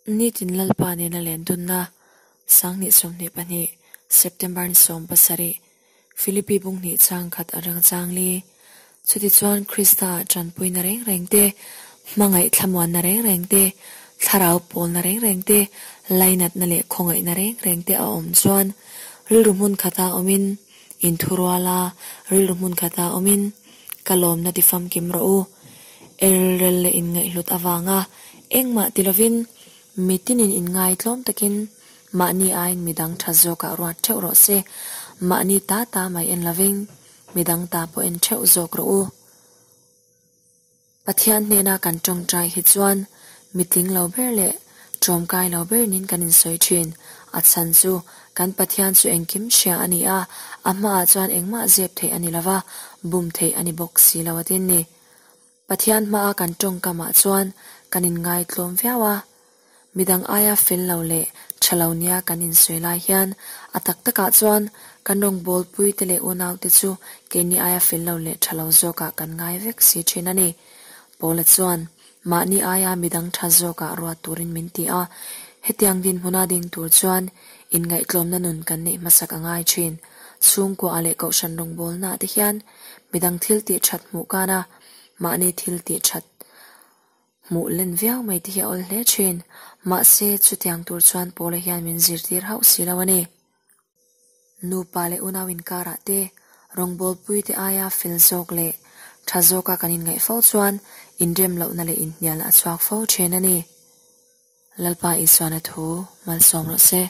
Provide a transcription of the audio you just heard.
Nitin Lalpa nena len dunna 2022 September ni 17 Philippi bung hnih chang khat atanga chang li. Chutichuan Krista ah tanpuina reng reng te, hmangaih thlamuanna reng reng te, thlarau pawlna reng reng te, lainatna leh khawngaihna reng reng te a awm chuan rilru hmun khata awmin inthuruala rilru hmun khata awmin ka lawmna ti famkim rawh u. Elrel leh inngaihhlut avanga engmah ti lovin mitinin inngaitlawm takin mahni aiin midang tha zawkah ruat theuh rawh se, mahni ta ta mai en lovin midang ta pawh en theuh zawk rawh u. Pathian hnena kan tawngtai hi chuan mitling lo ber leh tlawmkai lo ber nin kan insawi thin. A chhan chu kan Pathian chu engkim hria a ni a, a hmaah chuan engmah zep theih a ni lo va, bum theih a ni bawk si lo a tin ni. Pathian hmaa kan tawngkamah chuan kan inngaitlawm viau a. Midang aia fel lo leh tha lo nia kan insawi lai hian a tak takah chuan kan rawngbawlpuite leh unaute chu keini aia fel lo leh tha lo zawkah kan ngai vek si thin a ni. Paula chuan mahni aia midang tha zawkah ruat turin min ti a, hetiang dinhmuna ding tur chuan inngaihtlawmna nun kan neih hmasak a ngai thin. Chhungkua leh kohhran rawngbawlnaah te hian midang thil tih that hmuh kana mahni thil tih that Hmuh len viau mai te hi a awl hle thin. Mahse, chutiang tur chuan Paula hian min zirtir hauh si lo a ni. Nupa leh unau inkarah te, rawngbawlpui te aia fel zawk leh tha zawka kan inngaih fo chuan inrem lohna leh inhnialna a chhuak fo thin a ni. Lalpa Isuana thu malsawm rawh se.